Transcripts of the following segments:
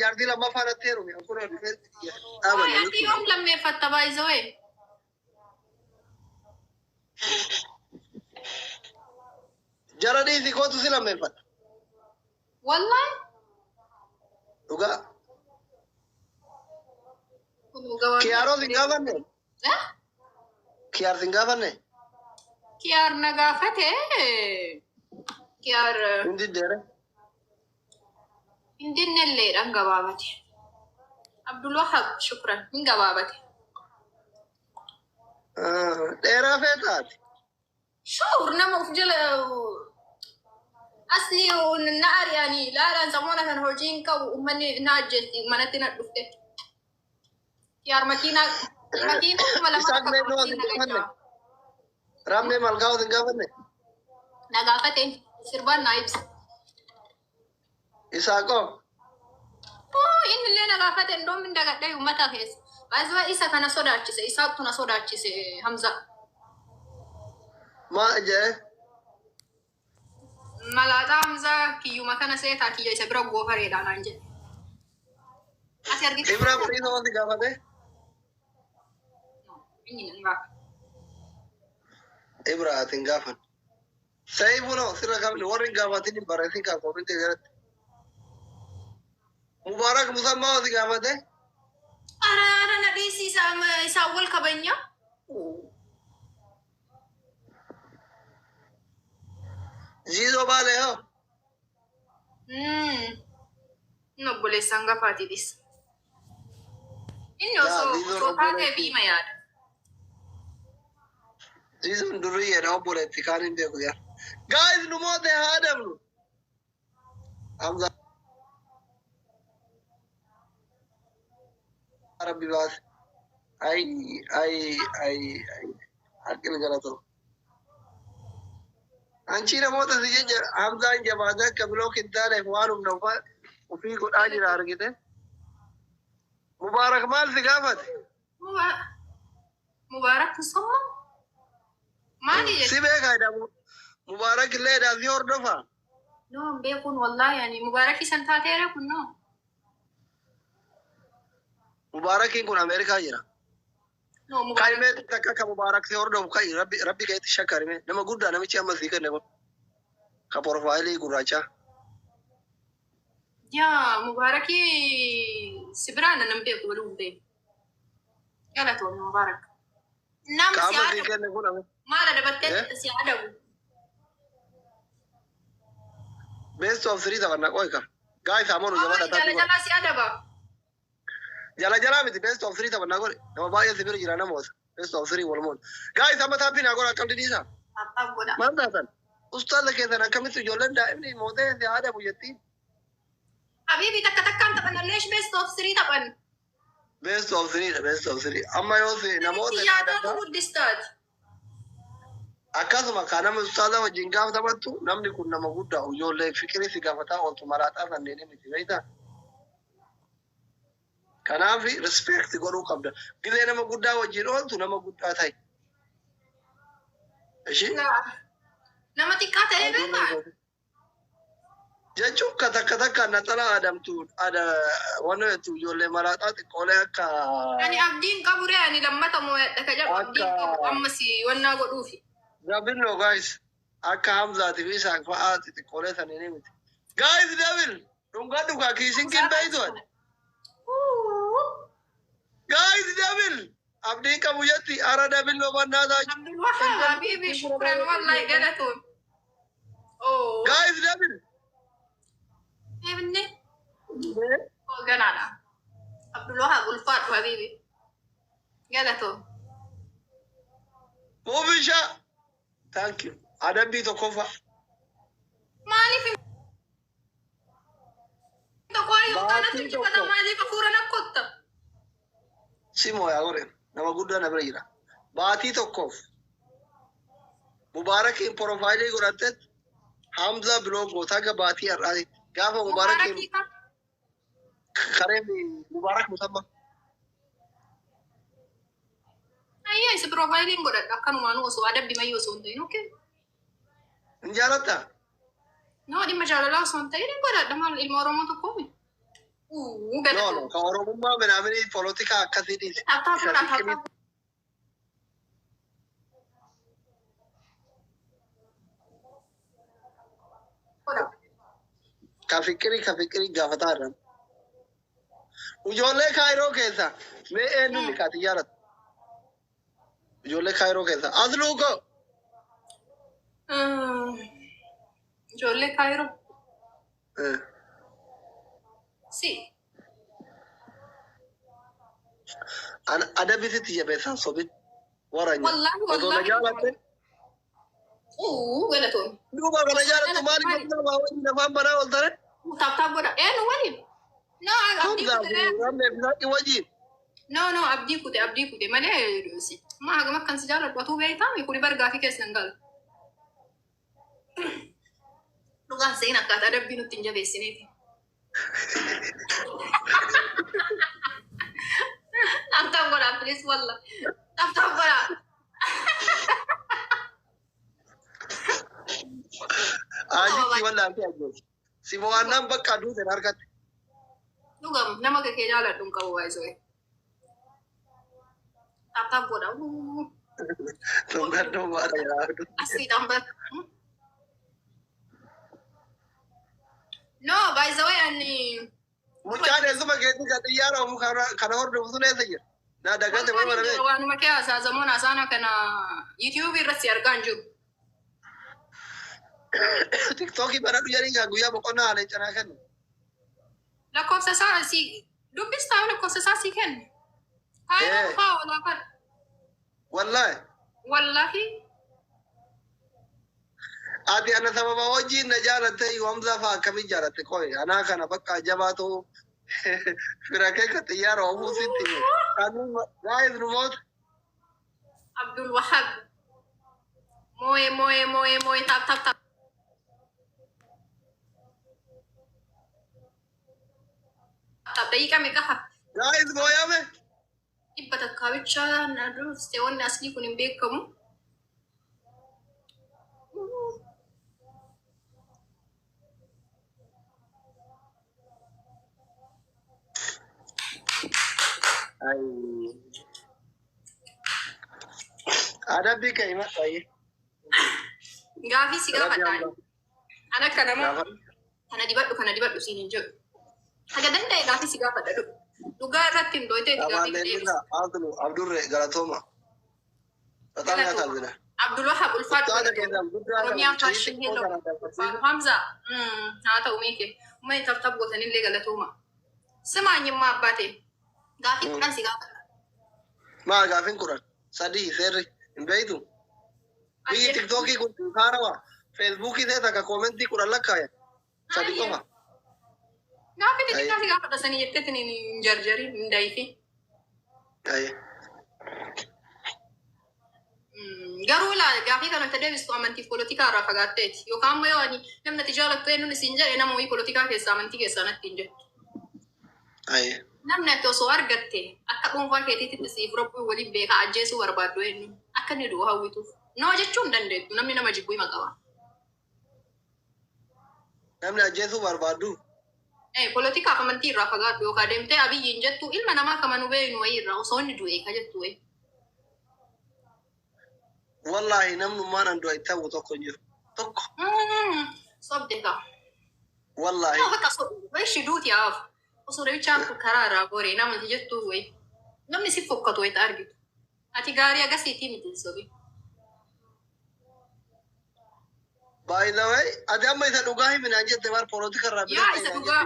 Jaartii lammaffaa natti heerumi. Kun dhufee Oi, dhaabanne ati yoom lammeeffatta by the way? Jara dhiisi kootu si lammeeffadha. Wallahi. Dhugaa. Kun dhugaa. Kiyaaroo sin gaafanne? Eh? Kiyaar sin gaafanne? Kiyaar na gaafate. Kiyaar Hin diddeere. hin dinnelleedhaan gabaabate. Abdul Wahab shukran hin gabaabate. Dheeraa feetaati. Sure, nama of jala asli na ari'anii laadhaan samoona kan hojii hin qabu uummanni na ajjeesti manatti na dhufte. Kiyaar makiinaa makiinaa 2000 Isaak tokko mee noo sin na gaafanne? galchaa. Rammee malkaa sin gaafanne? Na gaafate sirbaan na ibsa. Isaaqoo. Oo, inni illee na gaafate indoom hin dagadhee uummata keessa. Baay'ee isa kana sodaachise, isaatu na sodaachise Hamza. Maa jee? Malaaxaa Hamzaa kiyyuma kana seetaa kiyya isa bira goofareedha naan jedhe. Ati argite? Ibraa Bariisoo si gaafate? Inni nan gaafate. Ibraa ati hin gaafan. Saayifuu noo sirra qabni warri hin gaafatin hin barreessin kaa koomintii jalatti. Mubaarak Musammaa si gaafate? Ara ara na dhiisi isaan wal kabanya. Ziizoo Baalee hoo? Inni obboleessa hangafaatiidhis. Inni Yaa, osoo Ziizoon osoo taatee obboleetti. biima yaada. Ziizoon durriyyee obboleetti kaan hin beeku yaa. Guys, nu moote haa dabnu. Hamza Rabbi baase. Ay ay ay ay. Aqil galatoo. Anchi namoota si jecha Hamzaan jabaatee akka block hin taaneef waan humna ofii godhaa jira argite. Mubaarak maal si gaafate? Mubaarak Musammaa? Maali Si jechuudha? beekaa jedhamu. Mubaarak illee si hordofa. No, hin beekuun wallaahi ani Mubaarak isan taateera kun no. Mubaarakiin kun Ameerikaa jira. No, Mubaarak. Kaimee takka akka Mubaarak si hordofu kai rabbi rabbi keetti shakkarime nama guddaa namichi amma sii kenne kun. Ka profaayilii gurraachaa. Yaa Mubaarakii si biraan nan beeku waluu hin beeku. Galatoomii Mubaarak. Nama Ka si amma sii adabu. kenne kun Maal adabattee Eh? si adabu? Best of three taphanna qoy ka. Guys, amoonu jaba Jala dhataa godhe. jala si adaba. Jala jala miti, best of three taphannaa godhe. Nama baay'ee si bira jira namoota. Best of three walmoon. Guys, amma tap naa godha akkam dhiisa. Tap godha. Maal taatan? Ustaaza keessan akkamitti ijoolleen daa'imni mootee si adabu jettiin? Habibi, takka takkaan taphanna, leesh best of three taphan. Best of three dha, best of three. Amma yoo si namoota Namichi yaadatu guddistaati. Akkasuma kan nama ustaaza wajjin gaafa taphattu namni kun nama guddaa ijoollee fikirii si gaafataa ooltu maraaxaa sanneen miti beektaa? Kanaaf respect godhuu qabda. Gizee nama guddaa wajjin ooltu nama guddaa ta'i. Ishii? Nama xiqqaa ta'ee beekaa? Jechuun ka takka takka naxala adamtu ada wanna jettu ijoollee maraaxaa xiqqoolee akka Ani abdiin qabu ree, ani lammata mooyadha ka jedhu abdiin qabu ammas wannaa godhuufi. Double no guys, akka Hamzaatii fi Isaaq fa'aa xixiqqoolee saniini miti. Guys, double dhungaa dhugaa kiisin kin beeytu ati. Guys, double abdiin qabu jetti ara double no bannaa taaju. Abdul Wahab habibi, shukran wallahi, galatoon. Oh. Guys, double. Ebne. Oh, ganaadha. Abdul Wahab, ulfaadhu habibi. Galatoon. Mubisha. Thank you. Adabbii tokkoffaa. Maaliif tokko yoo kanatti Baatii injifata tokko. maaliif hafuura nakkotta? Simoo yaa gore nama guddaa na bira jira. Baatii tokkoof Mubaarakiin profaayilii godhatte Hamza block goota akka baatii har'aati. Gaafa Mubaarakiin Mubaarakii kam? Karee Mubaarak Musammaa. Ayyaa, isa piroofaayiliin godhadha akkanumaan osoo adabbi mayyuu osoo hin ta'in, okay? Hin jaalattaa? No, dhimma jaalalaa osoo hin ta'in hin godhadha, maal ilma Oromoo tokkoomi. No, Galatoom. no, ka Oromummaa minaamini polotika akkasii dhiise. Tap tap Isa godhaa, tap fiqirii tap godhaa. Ka fiqirii gaafataa jiran. Ijoollee Kaayiroo keessa mee eenyuun kaati jaalatu? Ijoollee Kaayiroo keessa. Asluu koo. Ijoollee Kaayiroo. Si. Adabisitti jabeessaan sobin waranya. Wallaahi Osoo na wallaahi. jaalatte. Galatoom. Duuba kana jaalattu maaliif nama wajjin afaan banaa ol tare? Tap tap godha. Eenyu waliin? No, abdii Hamzaa kute. fi Ramlee fi Saaqii wajjin. No, no, abdii kute, abdii kute malee si. Ma hagam akkan si jaaladhu atuu beektaa kuni bar gaafii keessa hin galu. Dhugaan seen akkaataa adabbii nutti hin jabeessineeti. Tap tap godhaa, please, walla. Tap tap godhaa. Ajitti wallaahi ajjeesi. Si mo'annaan bakka duuteen harkatti. Dhugam nama kee jaaladhu hin qabu baay'isoo. Tap tap godhaa. Dhungannoo maadha yaadu. Asii dhambar. No, by the way, ani Mucaan eessuma keetti kan xiyyaara oofu kana hordofu sun eessa jira? Na dagate way mana beeku. Waanuma kee haasaa zamoon hasaana kana YouTube irratti argaa hin jiru. Tiktookii banadhu jedhanii kan guyyaa boqonnaa haala canaa kennu. Lakkoofsa isaa si dubbistaa, lakkoofsa isaa si kennu. Kaayiroo dhufaa oolaa kan. Wallaahi. Wallaahi. Ati ana sababa wajjin na jaalatte iyyuu Hamzaa fa'aa akkamiin jaalatte qoy anaa kana bakka jabaatu fira kee kan xiyyaara oofuu sitti hime. Kan guys numoota. Abdul Wahab. Moo'ee, moo'ee, moo'ee, moo'ee, tap tap tap. Tap daqiiqa meeqa hafe? Guys, mooyame. 100 bicha na dursite, wanni aslii kun hin beekamu. Ay. Adabbii kee himadhu ayyee. Gaafii si gaafadhaan. An akka nama Gaafa. kana dibadhu, kana dibadhu siin hin jedhu. Haga danda'e gaafii si gaafadha. Dhugaa irratti hin dooytee gaafii Amaallee deebisa. irraa Abdul Abdurre galatooma. በጣም ያሳዝናል። Abdul Wahab, ulfaadhu. Ustaaza keessan guddaa Oromiyaa kana Fashion, hello. Hamza, haa ta'u meeke. Uummanni tap tap gootanillee galatooma. Simaanyimmaa abbaate. Gaafii 10 si gaafadha. Maal gaafiin 10? Sadii seerri hin beeytu. Biyyi Tiktookii kun haarawaa. Feesbuukii ta'e takka koomentii 10 lakkaaya. Sadi qofa. Gaafii xixiqqaa si gaafadha sanii jetteetiin hin jarjarin, hin daayifi. Aye. Garuu ilaali, gaafii kana itti deebistu amantiif polotikaa irraa fagaatteeti. Yookaan ammoo yoo ani namni ati jaalattu eenyuun isin jedhe, nama wayii polotikaa keessaa amantii keessaa natti hin jettu. Aye. Namni ati osoo argatte akka dhuunfaa keetiitti siif rabbii waliin beekaa ajjeesuu barbaaddu eenyu, akka inni du'u hawwituuf? Nama jechuu hin dandeettu, namni nama jibbu hima qaba. Namni ajjeesuu barbaaddu. Polotikaaf amantii irraa fagaadhu, yookaan deemtee Abiyyiin jettu, ilma namaa kama nu beeynu wayii irraa osoo inni du'e ka jettu wayii. Wallaahi namnummaan an du'a itti hawwu tokko hin jiru. Tokko. Sobde kaa. Wallaahi. No, bakka ishi duuti haaf. Osoo namichaan kun karaa irraa goree nama jettu wayi. Namni si fokkatu wayita argitu. Ati gaarii agasiitii miti, hin sobi. By the way, ati amma isa dhugaa himinaan jette bar polotika irraa Yaa, isa dhugaa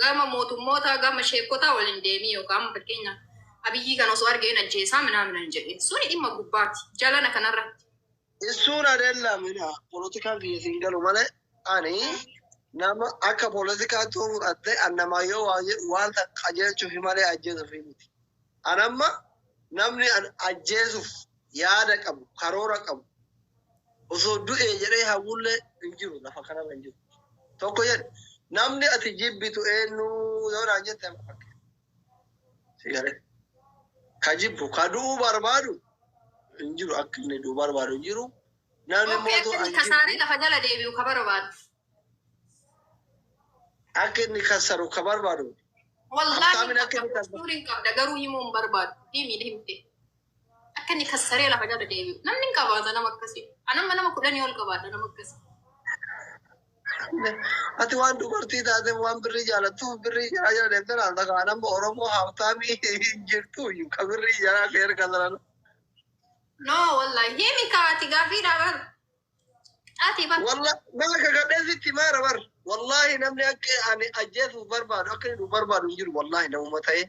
gama mootummoota gama sheekotaa waliin deemii, yookaan fakkeenya Abiyyii kan osoo argeen ajjeesaa minaa jedhe. Suni dhimma gubbaati. Jalana kanarratti. Isuun adeella mina polotikaan biyya siin galu malee ani nama akka poolotikaatti fudhatte an namaa yoo waa jedhu waan takka qajeelchuuf malee ajjeesuuf miti. An amma namni an ajjeesuuf yaada qabu, karoora qabu, osoo du'e jedhee hawwullee hin jiru, lafa kanarra hin jiru. Tokko jedhe, namni ati jibbitu eenyu yoo naan jette, amma fakkeenya. Si galee. Ka jibbu, ka du'uu barbaadu hin jiru, akka inni du'uu barbaadu hin jiru. Namni Okkee mootu akka an inni kasaaree jibbu lafa jala deebi'u ka barbaadu. Akka inni kasaru ka barbaadu. Wallaahi Habtaamin akka inni qabda, kassaru. Suuriin qabda, garuu himuu hin barbaadu. Himi himte. Akka inni kassaree lafa jala deebi'u. Namni hin qabaata nama akkasii. Anamma nama 10 ol qabaata nama akkasii. Ati waan dubartii taate, waan birrii jaalattuuf birrii jaraa jala deemtee laalta. Kaan amma Oromoo habtaamii hin jirtu ka birrii jaraa fi erga sanan. No, wallahi himi kaati gaafii dhaabar. Ati bar. Walla nama kakadhee sitti maara bar. Wallahi namni akka ani ajjeesuuf barbaadu, akka inni barbaadu hin jiru, wallahi namuma ta'e.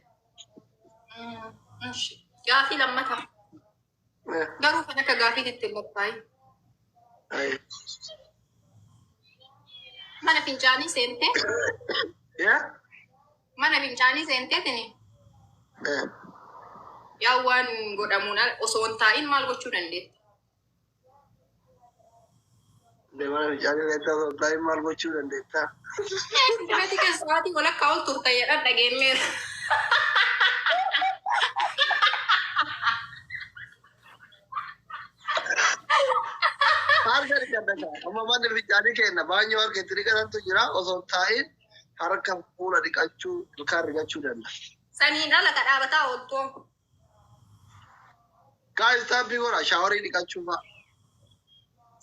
Gaafii lammataa. Garuu kan akka gaafiitti hin lakkaa'in. Mana fincaanii seentee Yaa? Mana fincaanii seenteetini yaa waan godhamuun osoo hin taa'in maal gochuu dandeetta? Mana fincaanii seentee osoo hin taa'in maal gochuu dandeetta? Fincaanii keessa sa'aatii walakkaa ol turte jedhan dhageenyeera. Harka dhiqadha. Amma manni fincaanii kenna baanyoo harka itti dhiqatantu jira, osoo hin taa'in harka fuula dhiqachuu, ilkaan dhiqachuu danda'a. Saniin ala ka dhaabataa ooltoo. Guys, tap godha, showerii dhiqachuu fa'a.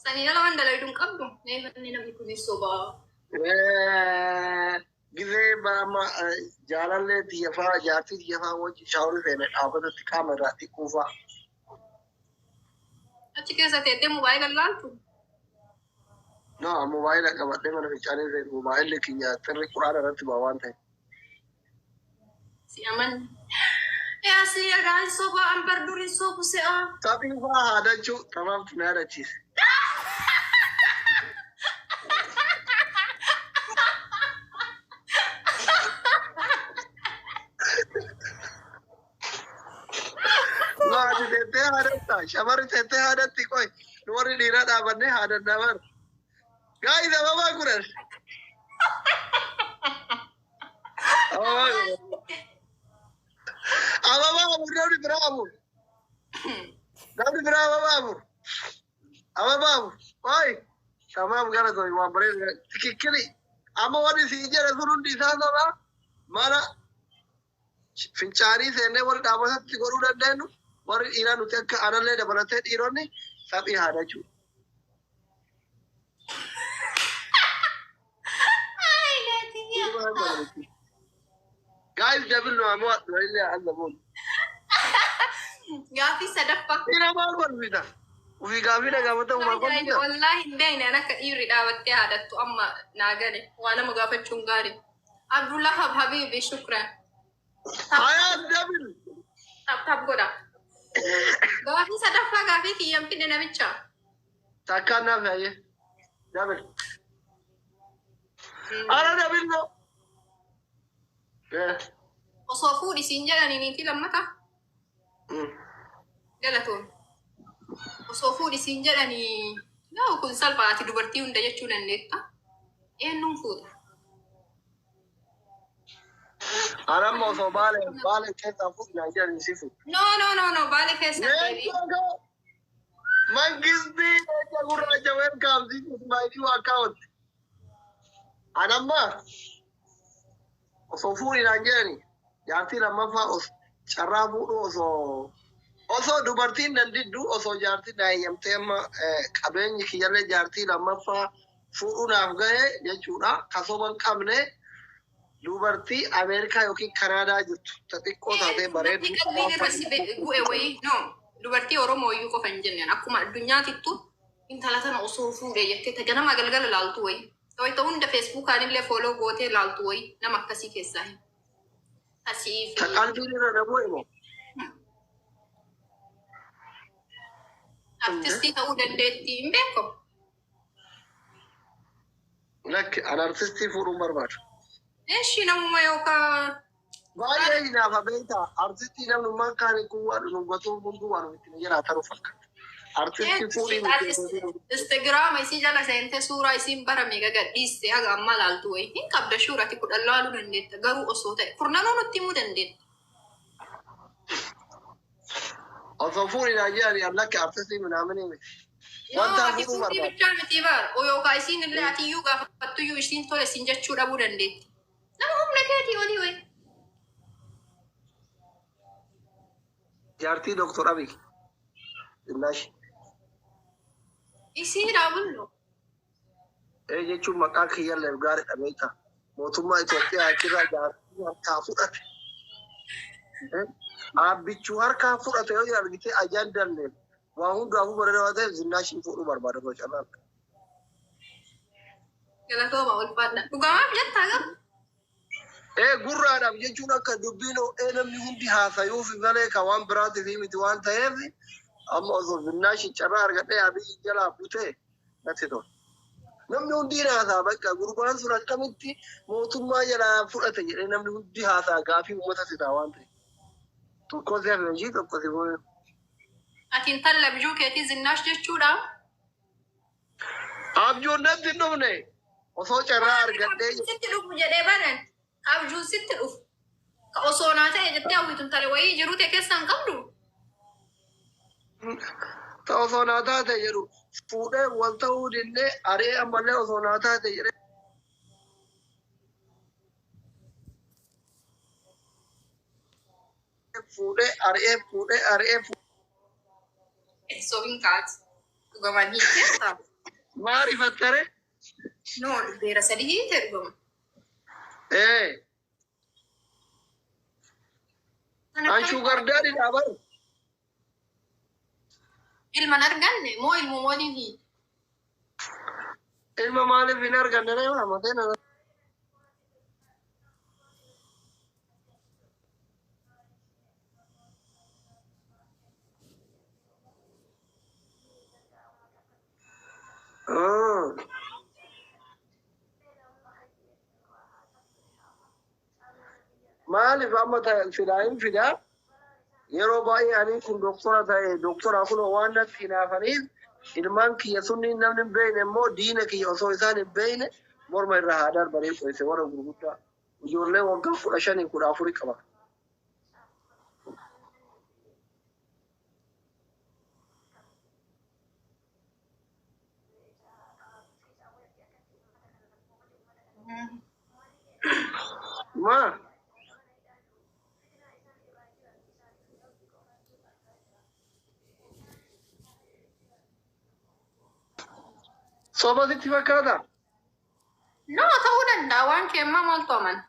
Saniin ala waan dalayduu hin qabdu. Mee manni namni kunis sobaa. Gizee amma jaalallee tiyya fa'aa, jaartii tiyya fa'aa wajjin showerii seene dhaabbatatti qaama irraa dhiquu fa'a. Achi keessa teettee mobaayila laaltu. No, mobaayila qabadhee mana fincaanii seenu, mobaayilli kiyya xirri quraana irratti ba'a waan ta'eef. Si amanni. Yaa si dhagaan sobaa an bar durii sobu se'a. Taphii fa'aa haadachuu tamaamtu na yaadachiise. Maati teettee haadatta, shamarri teettee haadatti, qoy nu warri dhiiraa dhaabannee haadannaa bar. Guys, ababaa 10. Ababaa 10. Ababaa 4, namni biraa 4. Namni biraa ababaa 4. Ababaa 4. Qoy. Tamaam, gara to'i waan bareedu tikikkili. Amma wanni sii jedhe sun hundi isaa sana mana fincaanii seennee warri dhaabbatatti godhuu dandeenyu, warri dhiiraa nuti akka anallee dabalatee dhiironni taphii haadachuu. Ay, gaatiyaa. Guys, double no ammoo illee allamuun. Gaaffii sadaffaa. Dhiira maal kolfita? Ofii gaaffii na gaafata, umaa kolfita. Wallaahi hin beekne, an akka dhiirri dhaabattee haadhattu amma naa gale, waa nama gaafachuun gaarii. Abdullah Habibi, shukran. Hayaa, double. Tap tap godha. Gaaffii sadaffaa, gaaffii kiyyan fide namicha. Takkaan naaf hayyee. Double. Ara double no. Osoo fuudhi siin jedhanii niitii lammata galatoon. Osoo fuudhi siin jedhanii, yaa kun salphaati, dubartii hunda jechuu dandeetta. Eenyuun fuudha? Anamma osoo baale keessaa fuudhi naan jedhanii si fuudha. No, no, no, no, baale keessa deebii. Leencoo Mangistii leenca gurraacha, welcome, this is my new account. Anamma osoo fuudhi naan jedhani jaartii lammaffaa carraa fuudhuu osoo dubartiin nan diddu, osoo jaartiin na eeyyamtee, amma qabeenyi kiyyallee jaartii lammaffaa fuudhuu naaf gahe jechuudha. Kasoba hin qabne, dubartii Ameerikaa yookiin Kanaadaa jirtu ta xiqqoo taatee bareedu. Dubartii qalbiin irra si bu'e wayii, no, dubartii Oromoo iyyuu qofa hin jenne, akkuma addunyaatittu intala tana osoo fuudhe jettee ta ganama galgala laaltu wayii. Wayita hunda Facebookaan illee follow gootee laaltu wayii, nama akkasii keessaa hin. Asii fi Ta qalbiin irra na bu'e moo? Artistii ta'uu dandeettii hin beeku. Lakki, an artistii fuudhuun barbaadu. Eshi, namuma yookaan Baay'ee hinaafa beektaa, artistii namnummaan kaan kun waan dhugatu hunduu waan ofitti na jalaa taru fakkaata. Artistii fuudhii miti. Instagiraama isii jala seentee suuraa isiin bara meeqa gadhiiste haga ammaa laaltu wayii hin qabda, shuurati 10 laaluu dandeetta, garuu osoo ta'e kurnanuu nutti himuu dandeetta. Osoo fuudhii naan jedhanii, an lakki, artistii minaaminii miti. Yoo Wanta ati fuudhuu fuudhii barbaadu. bichaa miti baar yookaan isiin illee ati iyyuu gaafattuyyuu isiin tole siin jechuu dhabuu dandeetti. Nama humna keetii olii wayii. Jaartii Doktor Abiy. Zinnaash. Isiidha bullo. Ee jechuun maqaa kiyyallee gaariidha beektaa. Mootummaa Itoophiyaa achirraa jaartii harkaa fudhate. Abbichuu harkaa fudhate yoo jedhan argitee ajandallee waa hundaafuu bareeda waan ta'eef Zinnaashin fuudhuu barbaada osoo carraa argate. Galatooma ulfaadha. Dhugamaaf jettaa garuu? Ee gurraadhaaf jechuun akka dubbiin ho'ee namni hundi haasayuuf malee kan waan biraatiif miti waan ta'eef amma osoo Zinnaashin carraa argadhee Abiyyi jalaa butee natti tola. Namni hundi hin haasa'a bakka gurbaan sun akkamitti mootummaa jalaa fudhate jedhee namni hundi haasa'a gaafii uummata si ta'a waan ta'eef. Tokko si hafe hojii tokko si boo'e. Ati intala abjuu keetii Zinnaash jechuudha. Abjuun natti hin dhufne osoo carraa argadhee Abjuun sitti dhufu jedhee baran abjuun sitti dhufu. Ka osoo naa ta'e jettee hawwitu intala wayii jiruu tee keessaa hin qabdu. Ta osoo naa taate jedhu fuudhee wal ta'uu dinnee ari'ee ammallee osoo naa taate jedhee fuudhee ari'ee fuudhee ari'ee Sobin kaati. Dhugamaan hiikee ta'a. Maarifattere? No, beera sadii hiite dhugama. Ee. An sugar daddy dha bar. Ilma hin arganne moo ilmuma waliin hiite? Ilma maaliif hin arganne ree mamatee na. Maaliif amma silaa hin fidaa yeroo baay'ee ani kun doktora ta'e doktora kun waan natti hinaafaniif ilmaan kiyya sunniin namni hin beekne immoo diina kiyya osoo isaan hin beekne morma irra haa darbanii qoyse warra gurguddaa ijoollee waggaa 15 14 qaba. Maa? Soba sitti fakkaata? No, ta'uu danda'a waan kee ammaa maaltu amana?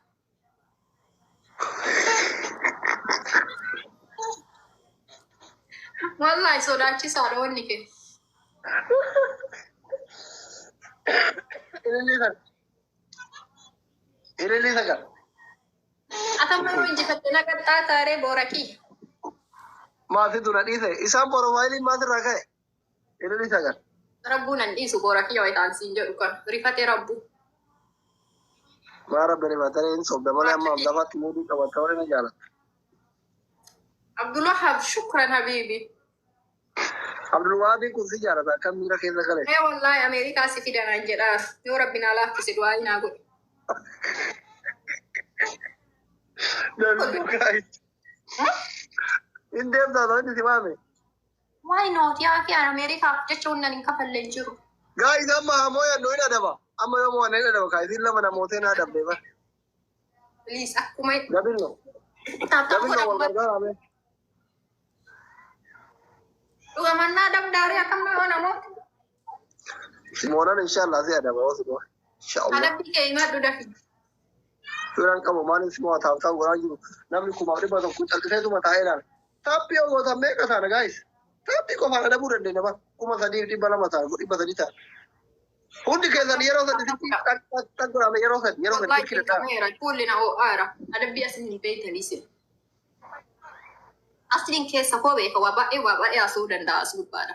Wallahi sodaachisaadha wanni kee. Ilillii sagal. Ilillii sagal. Atamma yoo injifatte na qaxxaa taaree boora kiyya. Maasitu na dhiise. Isaan porofaayiliin maasirraa ka'e. Ilillii sagal. Rabbuu nan dhiisu boora kiyya wayitaan siin jedhu kan rifatee rabbuu. Maa rabbi rifatanii hin sobda malee amma lafatti muudii qabatta malee na jaalatta. Abdulwahab shukran habiibi. Abdulwahaabiin kun si jaalata akkam miira keessa gale. Ee wallaahi Ameerikaa si fidanaan jedhaa yoo rabbi naa laaffise du'aa naa godhi. Namni guys. Hin deemtaa ta'u inni si waame. Why not? Yaa fi Ameerikaaf jecha humna hin kafalle hin jiru. Guys amma hamoo yaadnu hin adaba. Amma yoo mo'anne hin adaba. Kaayitiin lama namoota hin adabne bara. Please akkuma Gabinno. taaptaap Gabinno wal godhan gargaara mee. Dhugamannaa dabdaaree akkam yoo namoota. Simoonan inshallah si adaba yoo simoon. Inshallah. Adabbii kee himadhu dafi. Suuraan qabu maaliif simoo taaptaap godhaa jiru. Namni 1100 calqiseetuma taa'ee ilaala. Taappii yoo gootan meeqa taana guys? Taappii qofaan adabuu dandeenya bara. 3200 ta'a 300 ta'a. Hundi keessan yeroo sadi sitti dhaq godhame yeroo sadi yeroo sadi Wallahi sitti dhaqaa. cinqameera. Fuulli na ho'aara. Adabbii asin hin beektanii sin. Asliin keessa koo beeka waa baay'ee haasa'uu danda'a as gubbaadha.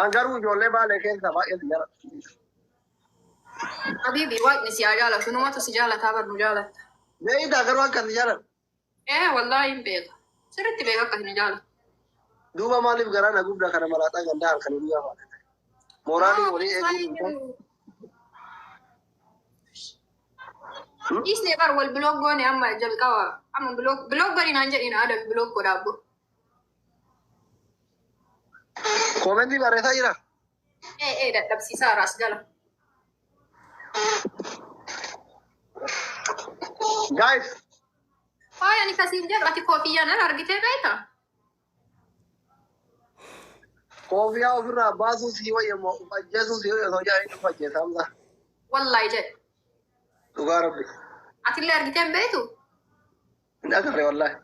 An garuu ijoollee baalee keessa baay'ee si jaalladha. Habiibi waaqni si haa jaalatu numatu si jaalataa bar nu jaalatta. Beeytaa garuu akka si jaalladhu. Ee wallaahi hin beeka. Sirriitti beeka akka si jaalatu. Duuba maaliif garaa na gubda kana malaaxaa gandaa halkan guyyaa faana. Mooraalii walii eeguu hin ta'u. Dhiisnee bar wal biloog goone amma jalqaba amma biloog biloog godhi naan jedhin adabi biloog godha abbo. Koomentii barreessaa jira. Ee ee dadhabsiisaa raas jala. Guys, Waa'ee ani kasiin jedhu ati koofiyyaan ala argitee beektaa? Koofiyaa ofirraa baasuu sii wayya moo of ajjeesuu sii wayya osoo jedhanii of ajjeesa Hamza. Wallaahi jedhe. Dhugaa Rabbi. Atillee argitee hin beektu? Hin agarre wallaahi.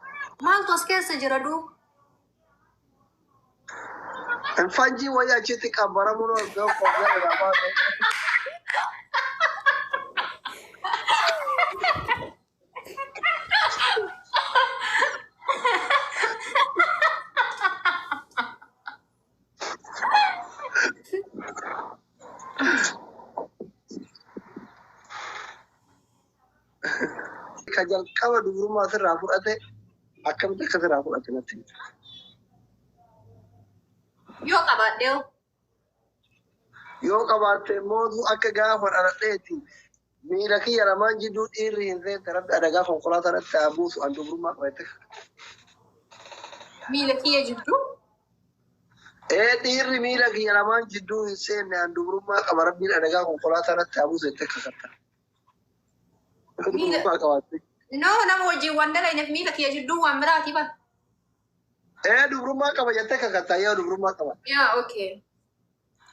Maaltu as keessa jira duuba? Fanjii wayya achitti qabbaramuun osoo koofiyaa irraa baasuu. Ka jalqaba dubrummaa sirraa fudhate akkamitti akka sirraa fudhate natti himi. Yoo qabaadhe hoo? Yoo qabaatte mootu akka gaafa dhaladheeti miila kiyya lamaan jidduu dhiirri hin seente Rabbi adagaa konkolaataa irratti haa buusu an dubrummaa qaba jettee. Miila kiyya jidduu? Ee, dhiirri miila kiyya lamaan jidduu hin seenne an dubrummaa qaba Rabbiin adagaa konkolaataa irratti haa buusu jettee kakatta. Miila Dubrummaa qabaatte. No, nama wajjin waan dalayneef miila kiyya jidduu waan biraati ba. Ee, dubrummaa qaba jettee kakatta yoo dubrummaa qaba. Yaa, okay.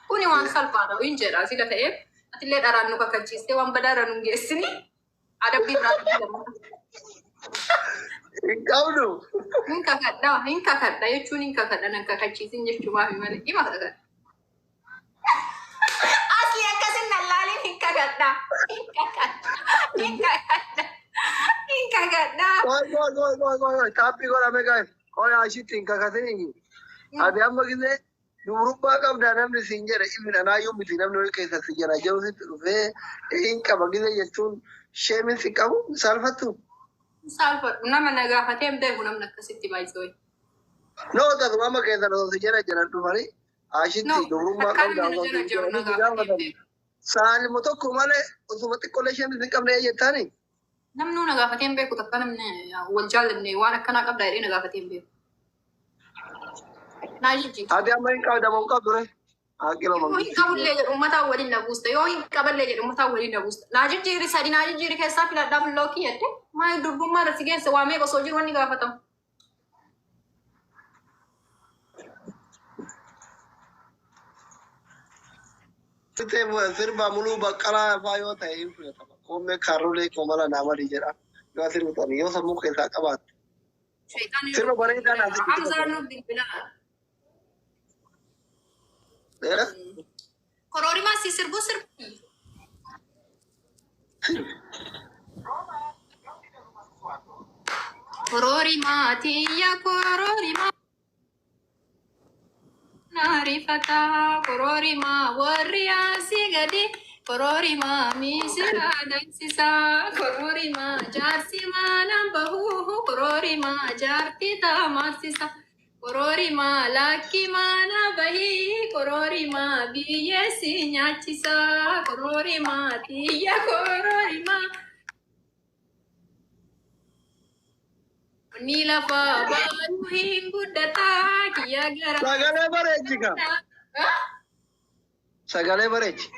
Kuni waan salphaadha hin jedha sila ta'eef atillee dharaan nu kakachiistee waan badaa irra nu hin geessini adabbii biraa lammataa. Hin qabdu. Hin kakadha, hin kakadha jechuun hin kakadha nan kakachiisin jechuumaaf malee dhima kakadha. Asli akkasin nan laalin, hin kakadha. Hin kakadha. Hin kakadha. Hin kakadha. Qoy, qoy, qoy, qoy, qoy, qoy, taappii godhame guys. Qoy, ashitti hin kakatini. Ati amma gisee dubrummaa qabdaa namni siin jedhe ifin anaayyuu miti, namni wal keessa si jala jiru sitti dhufee hin qaba gisee jechuun sheemin si qabu saalfattu. Saalfadhu, nama na gaafatee hin beeku namni akkasitti baay'isoo. No, tasuma amma keessa osoo si jala jiran dhufanii ashitti No, dubrummaa takkaa qabdaa namni na osoo jala siin jiru na jedhanii si gaafatee hin gaafatan. beeku. Saalima tokko malee osuma xiqqoolee sheemin si qabne jettaani. Namni na gaafatee hin beeku, takka namni wal jaallanne waan akkanaa qabdaa jedhee na gaafatee hin beeku. Naa jijjiirti. Ati amma hin qabda moo hin qabdu re? Haaqiloo Yoo hin manguutti. qabullee jedhu uummataan waliin na buusta. Yoo hin qaballee jedhu uummataan waliin na buusta. Naa jijjiiri, sadi naa jijjiiri, keessaa filadhaa bilookii jette. Maal durbummaa irra si geesse? Waa meeqa osoo jiru wanni gaafatamu? Sirba muluu Baqqalaa faa yoo ta'e hin fudhatama. Koomee kaarrolee komala naa marii jedha. Yoo sirbitan yoo sammuu keessaa qabaatte. Shayxaanni Sirba bareedaa naa sirbi. Hamzaan nu bilbilaa. Koroorimaa si sirbuu sirbi. Sirbi. Koroorimaa tiyya, koroorimaa naarifataa, koroorimaa warri asii gadi, koroorimaa misira dansisaa, koroorimaa jaarsi maanaan bahuu, koroorimaa jaartii taamarsisa, koroorimaa lakki maana bahii, koroorimaa biyyeessi nyaachisa, koroorimaa tiyya, koroorimaa. Ni lafa baatu hin guddataa kiyya gara. Sagalee bareechi ka. Sagalee bareechi.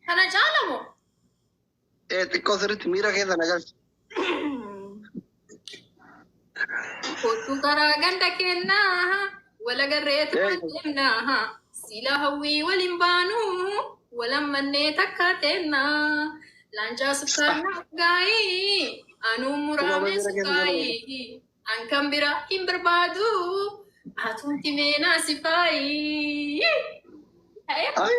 Kana caalamoo? Ee, xiqqoo sirriitti miira keessa na galchi. Kottu karaa ganda kennaa wala garreetu deemnaa, sila hawwii waliin baanu walan mannee takka teennaa, laancaa sukkaarraa gaayii anuu muraame sukkaayii an kan bira hin barbaadu atumti meenaa si faayii. Ta'ee. Ay.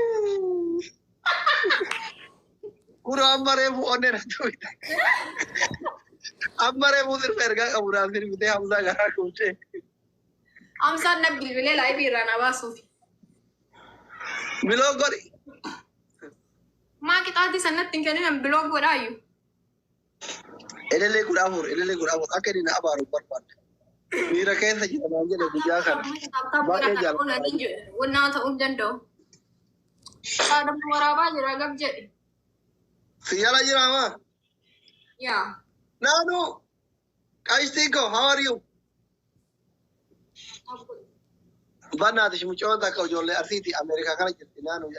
Kun amma reefu onnee na tuqxe. Amma reefu sirba ergaa qabu naaf sirbitee Hamzaa garaa kuutee. Hamzaan na bilbilee live irraa na baasuufi. Block godhi. Maa qixaatii sanatti hin kenninan block godhaayyuu. Elelee 14, elelee 14, akka inni na abaaru hin barbaadne. Miira keessa jira naan jedhe guyyaa kana. Baay'ee jaalladha. Wannaa ta'uu hin danda'u. Saadamni waraabaa jira gab jedhe. Si jala jira maa? Yaa. Naanu! Qashtii ko, how are you? Bannaatish muccoon takka ijoollee Arsiiti Ameerikaa kana jirti naanu.